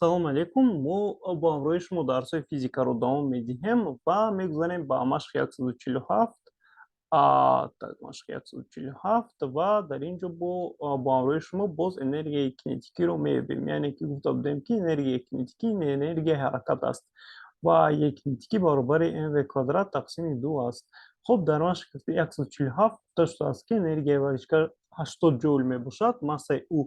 Салом алейкум. Мо бо ҳамроҳи шумо дарсҳои физикаро давом медиҳем ва мегузарем ба машқи 147. Так, машқи 147, ва дар ин ҷо бо ҳамроҳи шумо боз энергияи кинетикиро меёбем. Яъне ки гуфта будем, ки энергияи кинетикӣ энергияи ҳаракат аст ва е кинетикӣ баробари mv квадрат тақсими ду аст. Хуб, дар машқи 147 гуфта шудааст, ки энергияи варзишгар 80 ҷоул мебошад, массаи ӯ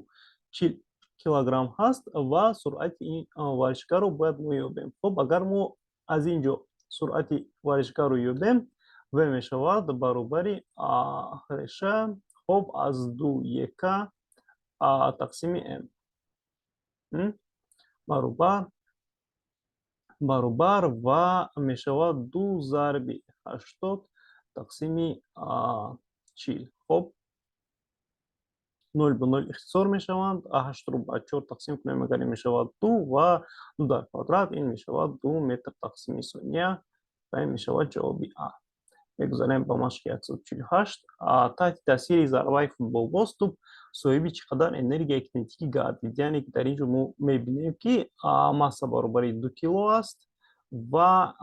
40 килограмм ҳаст ва суръати ин варзишгарро бояд мо ёбем. Хуб, агар мо аз ин ҷо суръати варзишгарро ёбем, в мешавад баробари реша, хуб, аз ду ек тақсими м баробар ва мешавад ду зарби 80 тақсими 40. Хуб, нол ба нол ихтисор мешаванд. Ҳаштро ба чор тақсим кунем, агар, ин мешавад ду, ва ду дар квадрат ин мешавад 2 метр тақсими сония, ва ин мешавад ҷавоби а. Мегузарем ба машқи 148. Таҳти таъсири зарбаи футболбоз тӯб соҳиби чӣ қадар энергияи кинетикӣ гардид? Яъне ки дар ин ҷо мо мебинем, ки масса баробари 2 кило аст ва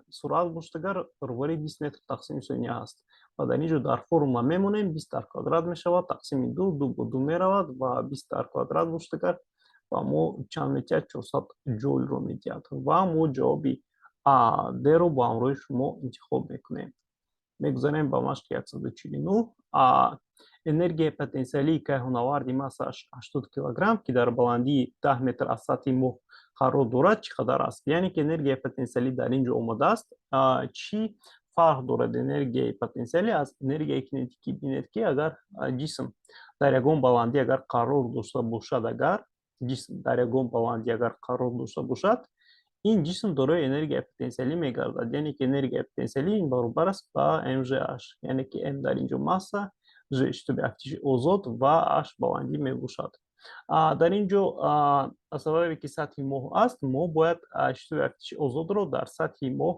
суръат бошад агар баробари 20 метр тақсими сония аст. Ва дар ин ҷо дар формула мемонем: 20 дар квадрат мешавад тақсими ду, ду бо ду меравад, ва 20 дар квадрат бошад агар ва мо чанд медиҳад? 400 ҷоулро медиҳад, ва мо ҷавоби д-ро бо ҳамроҳи шумо интихоб мекунем. Мегузарем ба машқи 149. Энергияи потенсиалии кайҳонаварди массааш 80 килограмм, ки дар баландии 10 метр аз сатҳи моҳ қарор дорад, чӣ қадар аст? Яъне ки энергияи потенсиалӣ дар ин ҷо омадааст. Чӣ фарқ дорад энергияи потенсиалӣ аз энергияи кинетикӣ? Бинед, ки агар ҷисм дар ягон баландӣ агар қарор дошта бошад, агар ҷисм дар ягон баландӣ агар қарор дошта бошад, ин ҷисм дорои энергияи потенсиалӣ мегардад. Яъне ки энергияи потенсиалӣ ин баробар аст ба mgh, яъне ки m дар ин ҷо масса, g шитоби афтиши озод ва h баландӣ мебошад. Дар ин ҷо аз сабабе ки сатҳи моҳ аст, мо бояд шитоби афтиши озодро дар сатҳи моҳ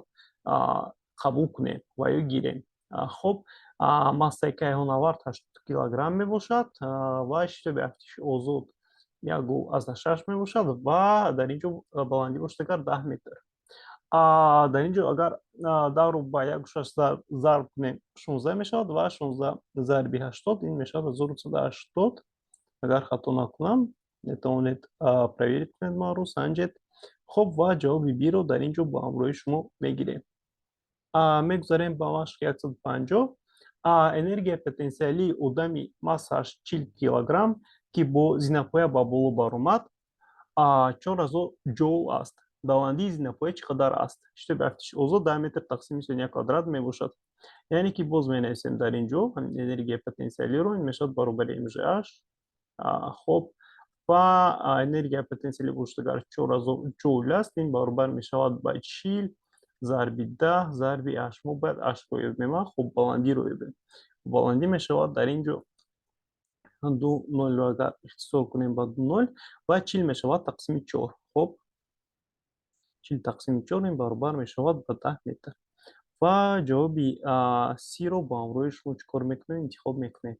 қабул кунем ва ё гирем. Хуб, массаи кайҳонавард 80 килограмм мебошад ва шитоби афтиши озод 1,6 мебошад, ва дар ин ҷо баландӣ бошад агар 10 метр. Дар ин ҷо агар 10-ро ба 1,6 зарб кунем, 16 мешавад, ва 16 зарби 80 ин мешавад 1380, агар хато накунам. Метавонед проверить кунед, маро санҷед. Хуб, ва ҷавоби б-ро дар ин ҷо бо ҳамроҳи шумо мегирем. Мегузарем ба машқи 150. Энергияи потенсиалии одами массааш 40 килограмм, ки бо зинапоя ба боло баромад, 4000 ҷоул аст. Баландии зинапоя чӣ қадар аст? Шитоби афтиши озод 10 метр тақсими сония квадрат мебошад. Яъне ки боз менависем дар ин ҷо энергияи потенсиалиро, ин мешавад баробари мгh. Хуб, ва энергияи потенсиалӣ бошад агар 4000 ҷоул аст, ин баробар мешавад ба 40 зарби 10 зарби h. Мо бояд h-ро ёбем. Хуб, баландиро ёбем. Баландӣ мешавад дар ин ҷо ду нолро агар ихтисор кунем ба ду нол, ва 40 мешавад тақсими чор. Хуб, 40 тақсими чор ин баробар мешавад ба 10 метр, ва ҷавоби с-ро бо ҳамроҳи шумо чӣ кор мекунем? Интихоб мекунем.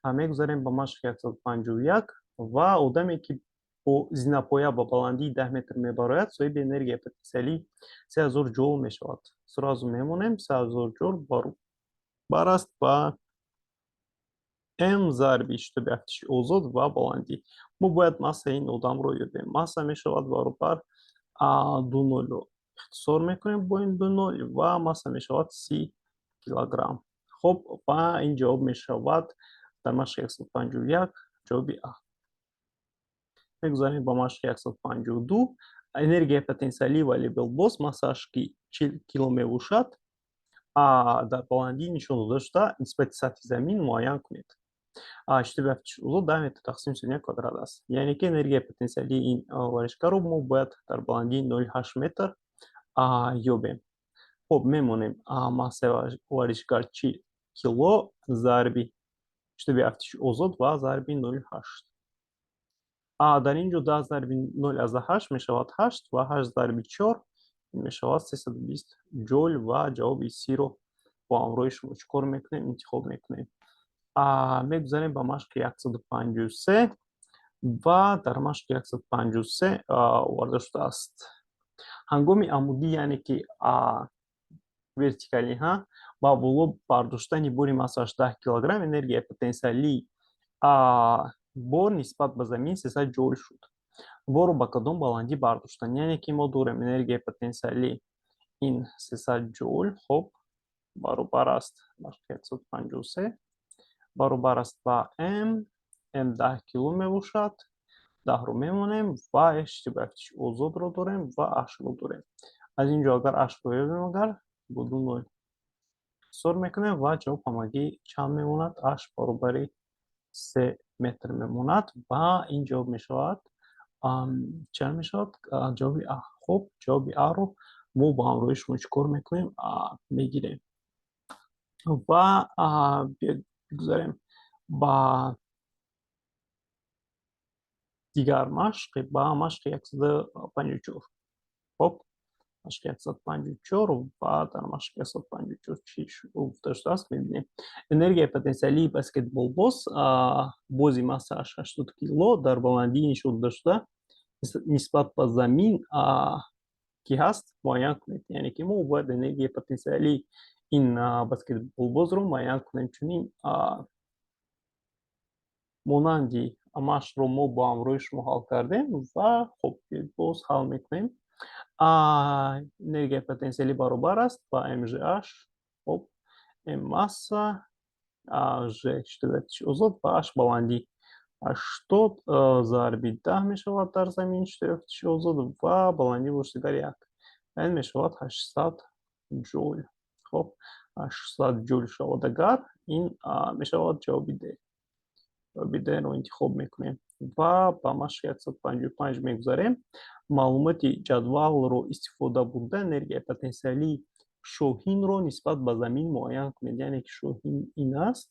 Мегузарем ба машқи 151. Ва одаме, ки бо зинапоя ба баландии 10 метр мебарояд, соҳиби энергияи потенсиалии 3000 ҷоул мешавад. Сразу мемонем: 3000 ҷоул баробар аст ба м зарби шитоби афтиши озод ва баландӣ. Мо бояд массаи ин одамро ёбем. Масса мешавад баробар, ду нолро ихтисор мекунем бо ин ду нол, ва масса мешавад 30 килограмм. Хуб, ва ин ҷавоб мешавад дар машқи 151 ҷавоби а. Мегузарем ба машқи 152. Энергияи потенсиалии волейболбоз, массааш ки 40 кило мебошад, дар баландии нишон дода шуда нисбати сатҳи замин муайян кунед. Шитоби афтиши озод 10 метр тақсими сония квадрат аст. Яъне ки энергияи потенсиалии ин варзишгарро мо бояд дар баландии 0,8 метр ёбем. Хуб, мемонем: массаи варзишгар 40 кило зарби шитоби афтиши озод ва зарби 0,8. Дар ин ҷо 10 зарби 0,8 мешавад ҳашт, ва ҳашт зарби чор мешавад 320 ҷоул, ва ҷавоби с-ро бо ҳамроҳи шумо чӣ кор мекунем? Интихоб мекунем. Мегузарем ба машқи 153. Ва дар машқи 153 оварда шудааст. Ҳангоми амудӣ, яъне ки вертикалӣ, ҳа, ба боло бардоштани бори массааш 10 килограмм, энергияи потенсиалии бор нисбат ба замин 300 ҷоул шуд. Борро ба кадом баландӣ бардоштанд? Яъне ки мо дорем энергияи потенсиалӣ ин 300 ҷоул, хоб, баробар аст, машқи 153, баробар аст ба м 10 кило мебошад, 10-ро мемонем ва шитоби афтиши озодро дорем ва h-ро дорем. Аз ин ҷо агар h-ро ёбем, агар бо ду нол ихтисор мекунем ва ҷавоб ҳамагӣ чанд мемонад? H баробари 3 метр мемонад ва ин ҷавоб мешавад, чанд мешавад? Ҷавоби А. Хуб, ҷавоби А-ро мо бо ҳамроҳи шумо чӣ кор мекунем? Мегирем. Ва бигузарем ба дигар машқ, ба машқи 154. Хоб, машқи 154. Ва дар машқи 154 чӣ гуфта шудааст, мебинем. Энергияи потенсиалии баскетболбоз бози массааш 80 кило дар баландии нишон дода шуда нисбат ба замин ки ҳаст, муайян кунед. Яъне ки мо бояд энергияи потенсиалии ин баскетболбозро муайян кунем. Чунин монанди машқро мо бо ҳамроҳи шумо ҳал кардем ва хуб, боз ҳал мекунем. Энергияи потенсиалӣ баробар аст ба mgh, хоб, м масса, g шитоби афтиши озод ва h баландӣ. 80 зарби 10 мешавад дар замин шитоби афтиши озод ва баландӣ бошад дигар як, ин мешавад 800 ҷоул. Хоб, 800 ҷоул шавад агар, ин мешавад ҷавоби Д. Ҷавоби Д-ро интихоб мекунем ва ба машқи 155 мегузарем. Маълумоти ҷадвалро истифода бурда, энергияи потенсиалии шоҳинро нисбат ба замин муайян кунед. Яъне ки шоҳин ин аст.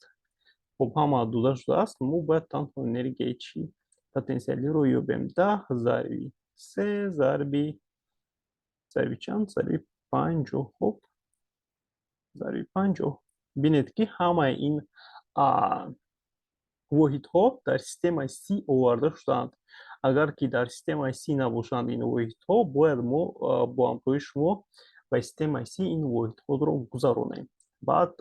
Хуб, ҳама дода шудааст, мо бояд танҳо энергияи чӣ потенсиалиро ёбем. 10 зарби се зарби чанд? Зарби 50. Хуб, зарби 50. Бинед, ки ҳамаи ин воҳидҳо дар системаи СИ оварда шудаанд. Агар ки дар системаи СИ набошанд ин воҳидҳо, бояд мо бо ҳамроҳи шумо ба системаи СИ ин воҳидҳоро гузаронем, баъд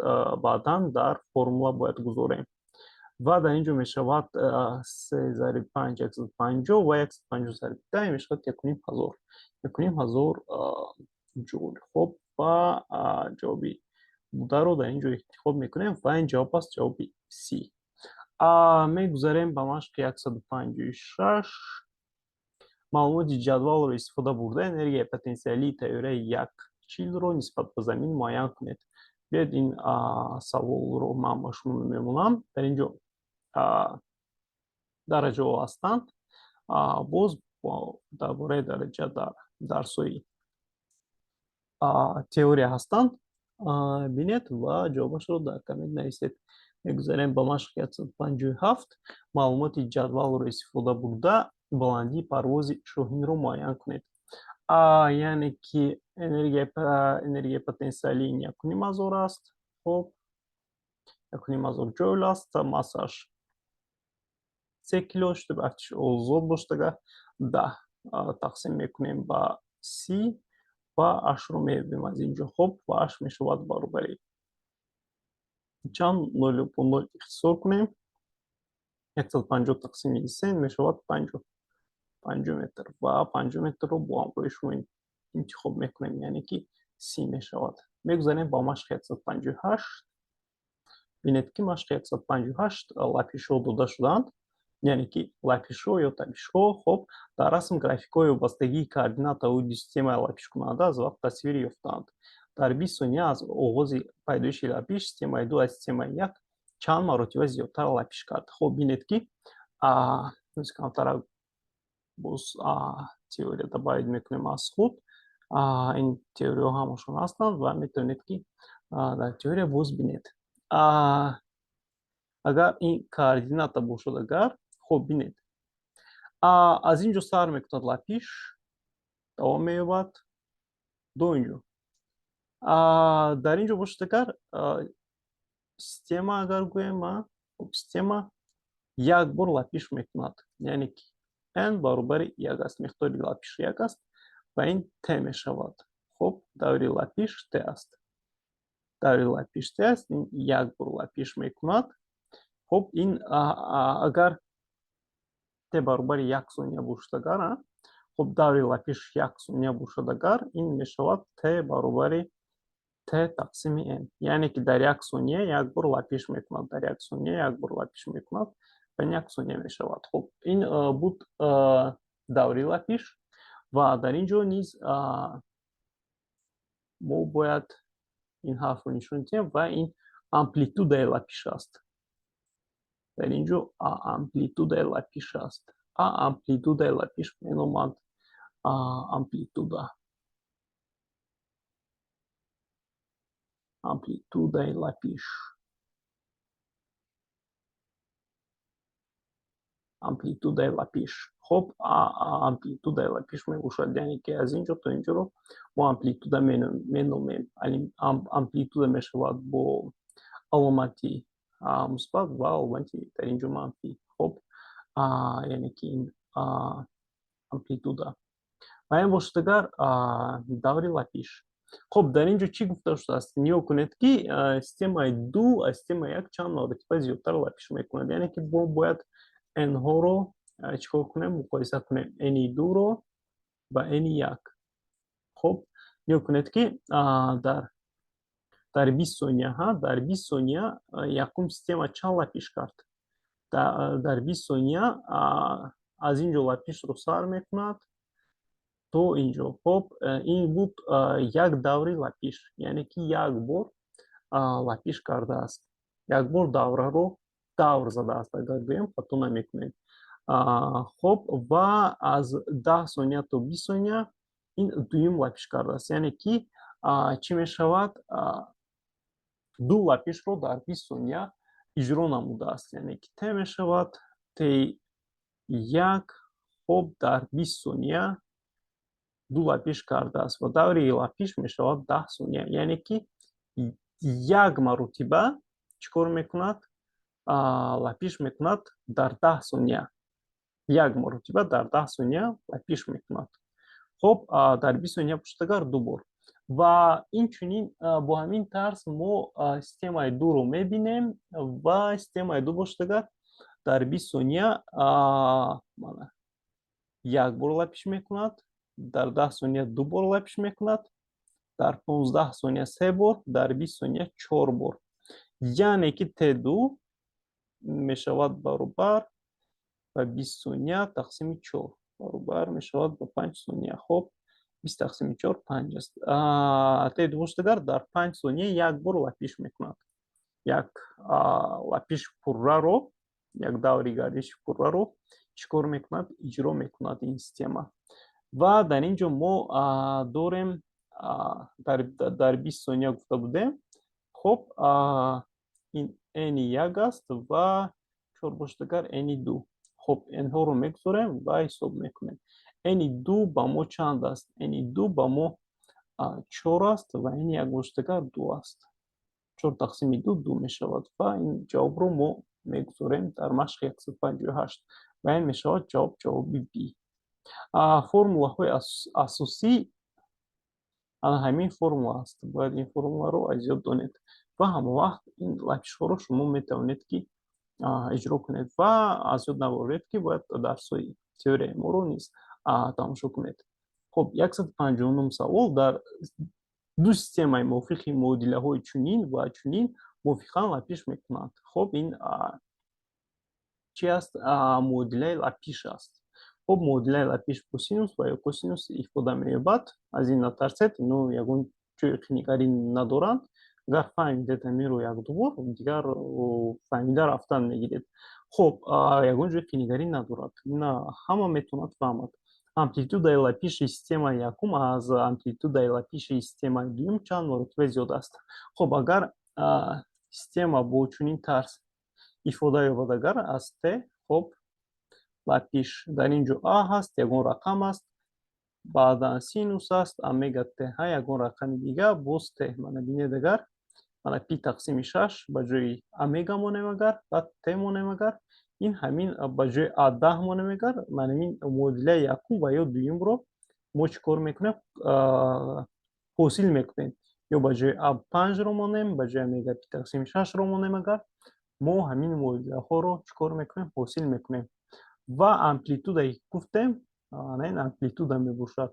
баъдан дар формула бояд гузорем. Ва дар ин ҷо мешавад се зарби панҷ 150 ва 150 зарби 10 мешавад 1500, 1500 ҷоул. Хуб, ва ҷавоби бударо дар ин ҷо интихоб мекунем ва ин ҷавоб аст, ҷавоби Си. Мегузарем ба машқи 156. Маълумоти ҷадвалро истифода бурда, энергияи потенсиалии тайёраи як чилро нисбат ба замин муайян кунед. Биёед, ин саволро ман ба шумо мемонам. Дар ин ҷо дараҷаҳо ҳастанд. Боз дар бораи дараҷа дар дарсҳои теория ҳастанд. Бинед ва ҷавобашро дар коммент нависед. Мегузарем ба машқи 157. Маълумоти ҷадвалро истифода бурда, баландии парвози шоҳинро муайян кунед. Яъне ки энергияи потенсиалии 1500 аст. Хуб, 1500 ҷоул аст, массааш 3 кило, шитоби афтиши озод бошад агар, 10 тақсим мекунем ба 30 ва h-ро меёбем аз ин ҷо. Хуб, ва h мешавад баробари чанд? Ноль бо ноль ихтисор кунем, 150 тақсими се мешавад 50, 50 метр. Ва 50 метрро бо ҳамроҳи шумо интихоб мекунем, яъне ки Си мешавад. Мегузарем ба машқи 158. Бинед, ки машқи 158 лапишҳо дода шудаанд, яъне ки лапишҳо ё табишҳо. Хоб, дар расм графикҳои вобастагии координатаҳои системаи лапишкунанда аз вақт тасвир ёфтаанд. Дар 20 сония аз оғози пайдоиши лапиш системаи ду аз системаи як чанд маротиба зиёдтар лапиш кард? Хоб, бинед, ки камтара боз теория добавить мекунем аз худ. Ин теорияҳо ҳамашон ҳастанд ва метавонед, ки дар теория боз бинед. Агар ин координата бошад агар, хоб, бинед, аз ин ҷо сар мекунад лапиш, давом меёбад до ин ҷо. Дар ин ҷо бошад агар, система агар гӯем, хоб, система Як бор лапиш мекунад, яъне ки n баробари як аст, миқдори лапиш як аст ва ин t мешавад. Хуб, даври лапиш t аст. Даври лапиш t аст, ин як бор лапиш мекунад. Хуб, ин агар t баробари як сония бошад агар, хуб, даври лапиш як сония бошад агар, ин мешавад t баробари t тақсими n. Яъне ки дар як сония як бор лапиш мекунад, дар як сония як бор лапиш мекунад ва ин як сония мешавад. Хуб, ин буд даври лапиш ва дар ин ҷо низ мо бояд ин ҳарфро нишон диҳем ва ин амплитудаи лапиш аст. Дар ин ҷо а амплитудаи лапиш аст. А амплитудаи лапиш меноманд амплитуда. Амплитудаи лапиш. Амплитудаи лапиш. Хуб, амплитудаи лапиш мебошад, яъне ки аз ин ҷо то ин ҷоро мо амплитуда меномем. Амплитуда мешавад бо аломати мусбат ва аломати дар ин ҷо манфӣ. Хуб, яъне ки ин амплитуда. Ва ин бошад агар даври лапиш. Хуб, дар ин ҷо чӣ гуфта шудааст? Нигоҳ кунед, ки системаи ду аз системаи як чанд маротиба зиёдтар лапиш мекунад. Яъне ки мо бояд n-ҳоро чӣ кор кунем? Муқоиса кунем n-и дуро ба n-и як. Хуб, нигоҳ кунед, ки дар 20 сония, дар 20 сония якум система чанд лапиш кард? Дар 20 сония аз ин ҷо лапишро сар мекунад то ин ҷо. Хуб, ин буд як даври лапиш, яъне ки як бор лапиш кардааст. Як бор давраро давр задааст, агар гӯем, хато намекунем. Хуб, ва аз 10 сония то 20 сония ин дуюм лапиш кардааст. Яъне ки чӣ мешавад? Ду лапишро дар 20 сония иҷро намудааст. Яъне ки t мешавад t як, хуб, дар 20 сония ду лапиш кардааст ва даври лапиш мешавад 10 сония. Яъне ки як маротиба чӣ кор мекунад? Лапиш мекунад дар 10 сония. Як маротиба дар 10 сония лапиш мекунад. Хуб, дар 20 сония бошад агар ду бор. Ва инчунин бо ҳамин тарз мо системаи дуро мебинем ва системаи ду бошад агар дар 20 сония як бор лапиш мекунад, дар 10 сония ду бор лапиш мекунад, дар 15 сония се бор, дар 20 сония чор бор. Яъне ки Т2 мешавад баробар ба 20 сония тақсими 4 баробар мешавад ба 5 сония. Хуб, 20 тақсими 4 5 аст. Т2 бошад агар дар 5 сония як бор лапиш мекунад. Як лапиш пурраро, як даври гардиши пурраро чӣ кор мекунад? Иҷро мекунад ин система. Ва дар ин ҷо мо дорем дар 20 сония гуфта будем. Хуб, ин n як аст ва чор бошад агар n ду. Хуб, n-ҳоро мегузорем ва ҳисоб мекунем. N ду ба мо чанд аст? N ду ба мо чор аст ва n як бошад агар ду аст. Чор тақсими ду ду мешавад ва ин ҷавобро мо мегузорем дар машқи 158 ва ин мешавад ҷавоб, ҷавоби B. Формулаҳои асосӣ ана ҳамин формула аст. Бояд ин формуларо аз ёд донед ва ҳамавақт ин лапишҳоро шумо метавонед ки иҷро кунед ва аз ёд набаред, ки бояд дарсҳои теорияи моро низ тамошо кунед. Хуб, 159 савол. Дар ду системаи мувофиқи муодилаҳои чунин ва чунин мувофиқан лапиш мекунанд. Хуб, ин чи аст? Муодилаи лапиш аст. Хуб, муодилаи лапиш бо синус ва ё косинус ифода меёбад. Аз ин натарсед, ино ягон ҷои қинигарӣ надоранд. Агар фаҳмидед ҳаминро як-ду бор, дигар фаҳмида рафтан мегиред. Хуб, ягон ҷои қинигарӣ надорад. Ина ҳама метавонад фаҳмад. Амплитудаи лапиши системаи якум аз амплитудаи лапиши системаи дуюм чанд маротиба зиёд аст? Хуб, агар система бо чунин тарз ифода ёбад агар аз t, хуб, лапиш дар ин ҷо а ҳаст, ягон рақам аст, баъдан синус аст, омега т ҳа, ягон рақами дига, боз т. Мана бинед агар, мана пи тақсими 6 ба ҷои омега монем агар, баъд т монем агар, Ин ҳамин ба ҷои а 10 монем, агар ман ҳамин муодилаи якум ва ё дуюмро мо чӣ кор мекунем? Ҳосил мекунем. Ё ба ҷои а 5-ро монем, ба ҷои омега пи тақсими 6-ро монем, агар мо ҳамин муодилаҳоро чӣ кор мекунем? Ҳосил мекунем. Ва амплитудае ки гуфтем, ин амплитуда мебошад.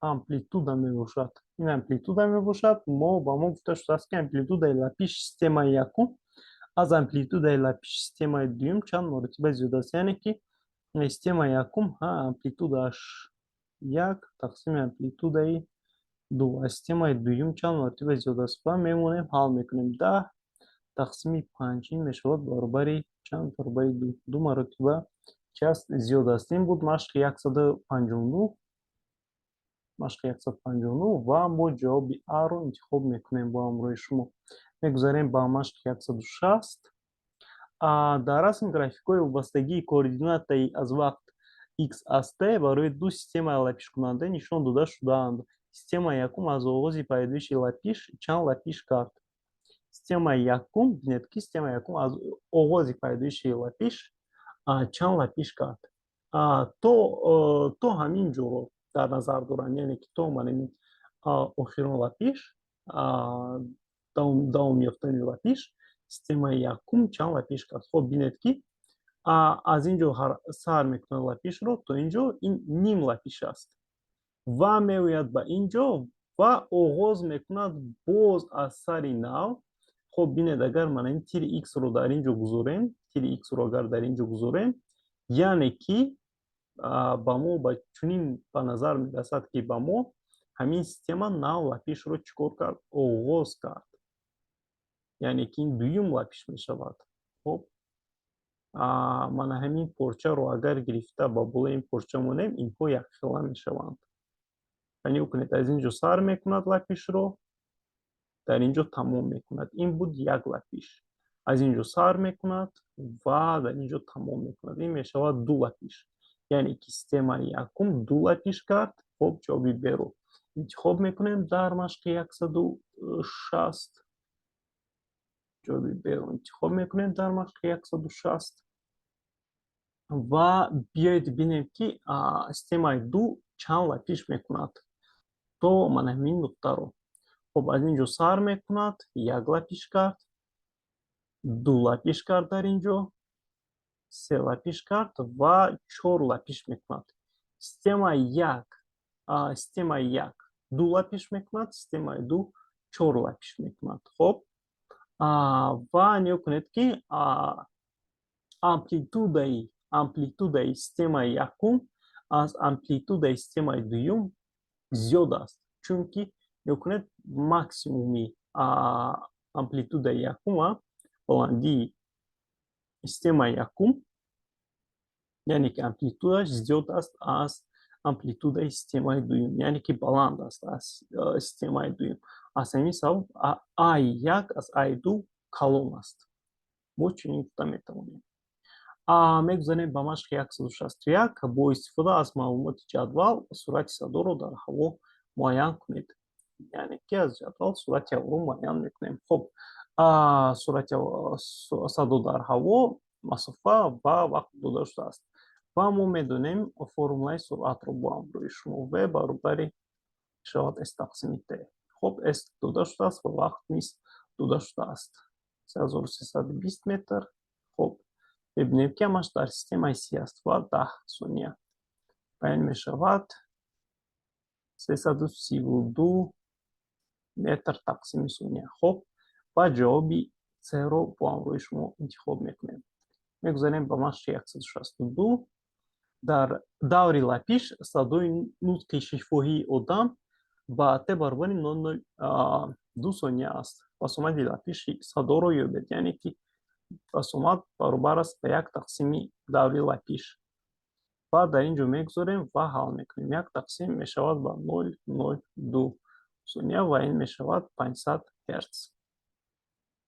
Амплитуда мебошад. Ин амплитуда мебошад. Мо ба мо гуфта шудааст, ки амплитудаи лапиши системаи якум аз амплитудаи лапиши системаи дуюм чанд маротиба зиёд аст. Яъне ки системаи якум амплитудааш 1 тақсими амплитудаи 2, аз системаи дуюм чанд маротиба зиёд аст. Ва мемонем, ҳал мекунем. 10 тақсими 5 ин мешавад баробари чанд? Баробари 2. Ду маротиба чи аст? Зиёд аст. Ин буд машқи 159. Машқи 159 ва мо ҷавоби А-ро интихоб мекунем бо ҳамроҳи шумо. Мегузарем ба машқи 160. Дар расм графикҳои вобастагии координатаи аз вақт x аз t барои ду системаи лапишкунанда нишон дода шудаанд. Системаи якум аз оғози пайдоиши лапиш чанд лапиш кард? Системаи якум, бинед, ки системаи якум аз оғози пайдоиши лапиш чанд лапиш кард? То ҳамин ҷоро дар назар доранд, яъне ки то манами охирон лапиш, давом ёфтани лапиш, системаи якум чанд лапиш кард? Хоб, бинед, ки аз ин ҷо сар мекунад лапишро то ин ҷо, ин ним лапиш аст, ва меояд ба ин ҷо ва оғоз мекунад боз аз сари нав. Хоб, бинед, агар мана ин тири x-ро дар ин ҷо гузорем, тири x-ро агар дар ин ҷо гузорем, яъне ки ба мо ба чунин ба назар мерасад, ки ба мо ҳамин система нав лапишро чӣ кор кард? Оғоз кард, яъне ки ин дуюм лапиш мешавад. Хоб, мана ҳамин порчаро агар гирифта ба болои ин порча монем, инҳо якхела мешаванд. Нигоҳ кунед, аз ин ҷо сар мекунад лапишро, дар ин ҷо тамом мекунад. Ин буд як лапиш. Аз ин ҷо сар мекунад ва дар ин ҷо тамом мекунад. Ин мешавад ду лапиш, яъне ки системаи якум ду лапиш кард. Хоб, ҷавоби Б-ро интихоб мекунем дар машқи 160. Ҷавоби Б-ро интихоб мекунем дар машқи 160. Ва биёед бинем, ки системаи ду чанд лапиш мекунад то мана ҳамин нуқтаро. Хоб, аз ин ҷо сар мекунад, як лапиш кард, ду лапиш кард, дар ин ҷо се лапиш кард ва чор лапиш мекунад. Системаи як ду лапиш мекунад, системаи ду чор лапиш мекунад. Хоб, ва нигоҳ кунед, ки амплитудаи системаи якум аз амплитудаи системаи дуюм зиёд аст, чунки нигоҳ кунед, максимуми амплитудаи якума, баландии системаи якум, яъне ки амплитудаш зиёд аст аз амплитудаи системаи дуюм, яъне ки баланд аст аз системаи дуюм. Аз ҳамин сабаб ай як аз ай ду калон аст, мо чунин гуфта метавонем. Мегузарем ба машқи 161. Бо истифода аз маълумоти ҷадвал суръати садоро дар ҳаво муайян кунед. Яъне ки аз ҷадвал суръати ҳаворо муайян мекунем. Хоб, суръати садо дар ҳаво, масофа ва вақт дода шудааст. Ва мо медонем формулаи суръатро бо ҳамроҳи шумо: v баробари мешавад s тақсими t. Хоб, s дода шудааст ва вақт низ дода шудааст, 3320 метр. Хоб, мебинем, ки ҳамаш дар системаи СИ аст ва 10 сония ва ин мешавад 332 метр тақсими сония. Хоб, ва ҷавоби С-ро бо ҳамроҳи шумо интихоб мекунем. Мегузарем ба машқи 162. Дар даври лапиш садои нутқи шифоҳии одам ба т баробари 0,02 сония аст. Басомади лапиши садоро ёбед. Яъне ки басомад баробар аст ба як тақсими даври лапиш. Ва дар ин ҷо мегузорем ва ҳал мекунем. Як тақсим мешавад ба 0,02 сония ва ин мешавад 500 герц.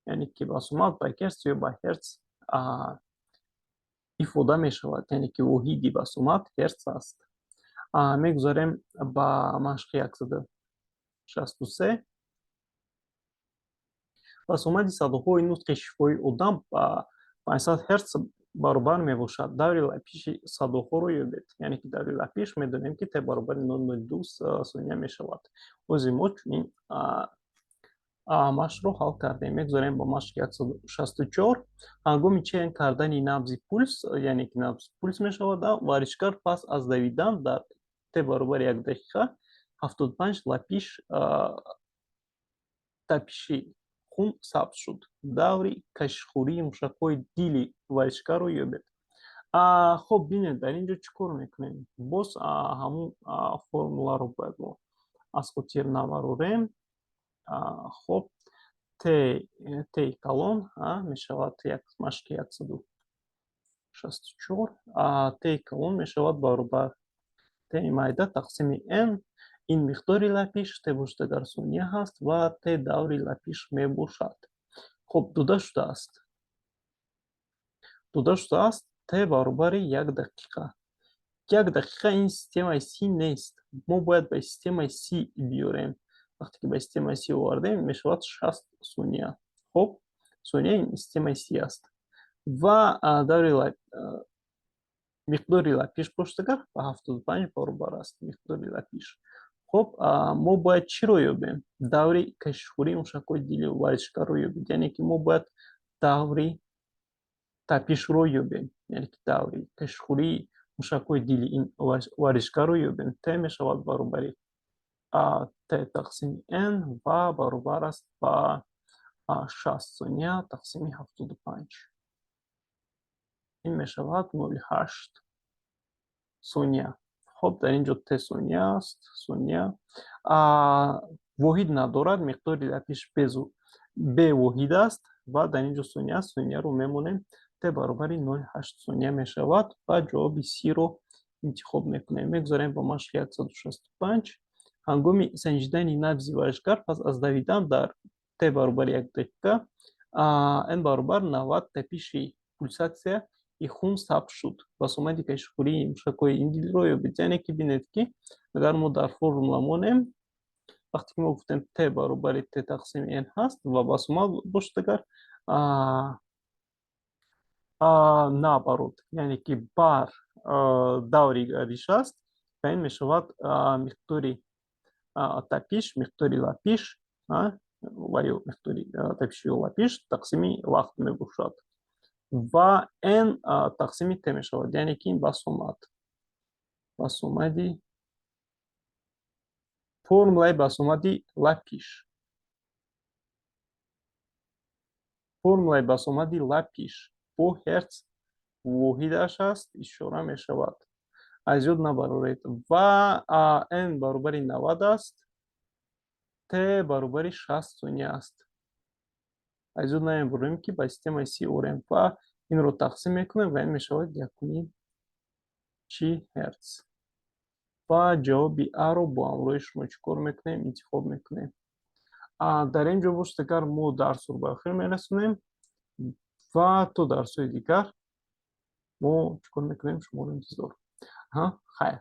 Яъне ки басомад ба герц ё ба ҳерц ифода мешавад, яъне ки воҳиди басомад ҳерц аст. Мегузарем ба машқи 163. Басомади садоҳои нутқи шифоҳии одам ба 500 Гц баробар мебошад. Даври лапиши садоҳоро ёбед. Яъне ки даври лапиш медонем, ки т баробари 0,02 сония мешавад. Ози мо чунин машқро ҳал кардем. Мегузорем ба машқи 164. Ҳангоми чен кардани набзи пулс, яъне ки набзи пулс мешавад, варзишгар пас аз давидан дар т баробари 1 дақиқа 75 лапиш тапиши хун сабт шуд. Даври кашишхӯрии мушакҳои дили варзишгарро ёбед. Хоб, бинед, дар ин ҷо чӣ кор мекунем? Боз ҳамун формуларо бояд мо аз хотир набарорем. Хоб, т калон мешавад, як машқи 164, т калон мешавад баробар т майда тақсими н. Ин миқдори лапиш, т бошад агар сония ҳаст ва т даври лапиш мебошад. Хоб, дода шудааст т баробари 1 дақиқа. 1 дақиқа ин системаи СИ нест, мо бояд ба системаи СИ биёрем. Вақте ки ба системаи СИ овардем, мешавад 60 сония. Хоб, сония ин системаи СИ аст ва даври миқдори лапиш бошад агар ба 75 баробар аст миқдори лапиш. Хоб, мо бояд чиро ёбем? Даври кашишхӯрии мушакҳои дили варзишгарро ёбем, яъне ки мо бояд даври тапишро ёбем, яъне ки даври кашишхӯрии мушакҳои дили ин варзишгарро ёбем. Т мешавад баробари т тақсими н ва баробар аст ба 60 сония тақсими 75. Ин мешавад 0,8 сония. Хоб, дар ин ҷо т сония аст, сония воҳид надорад, миқдори лапиш бевоҳид аст ва дар ин ҷо сония аст, сонияро мемонем. Т баробари 0,8 сония мешавад ва ҷавоби С-ро интихоб мекунем. Мегузарем ба машқи 165. Ҳангоми санҷидани набзи варзишгар пас аз давидан дар т баробари 1 дақиқа н баробар 90 тапиши пулсатсияи хун сабт шуд. Басомади кашишхӯрии мушакҳои ин дилро ёбед. Яъне ки бинед, ки агар мо дар формула монем, вақте ки мо гуфтем т баробари т тақсими н ҳаст ва басомад бошад агар наоборот, яъне ки бар даври гардиш аст ва ин мешавад миқдори тапиш, миқдори лапиш ва ё миқдори тапиши ё лапиш тақсими вақт мебошад ва н тақсими т мешавад, яъне ки ин басомад, басомади, формулаи басомади лапиш, формулаи басомади лапиш бо ҳерц воҳидаш аст, ишора мешавад. Аз ёд набароред. Ва н баробари 90 аст, т баробари 60 сония аст. Аз ёд намебарорем, ки ба системаи СИ орем ва инро тақсим мекунем ва ин мешавад якуним чи ҳерц. Ва ҷавоби Аро бо ҳамроҳи шумо чӣ кор мекунем? Интихоб мекунем. Дар ин ҷо бошад агар мо дарсро ба охир мерасонем ва то дарсҳои дигар мо чӣ кор мекунем? Шуморо интизор. Хайр.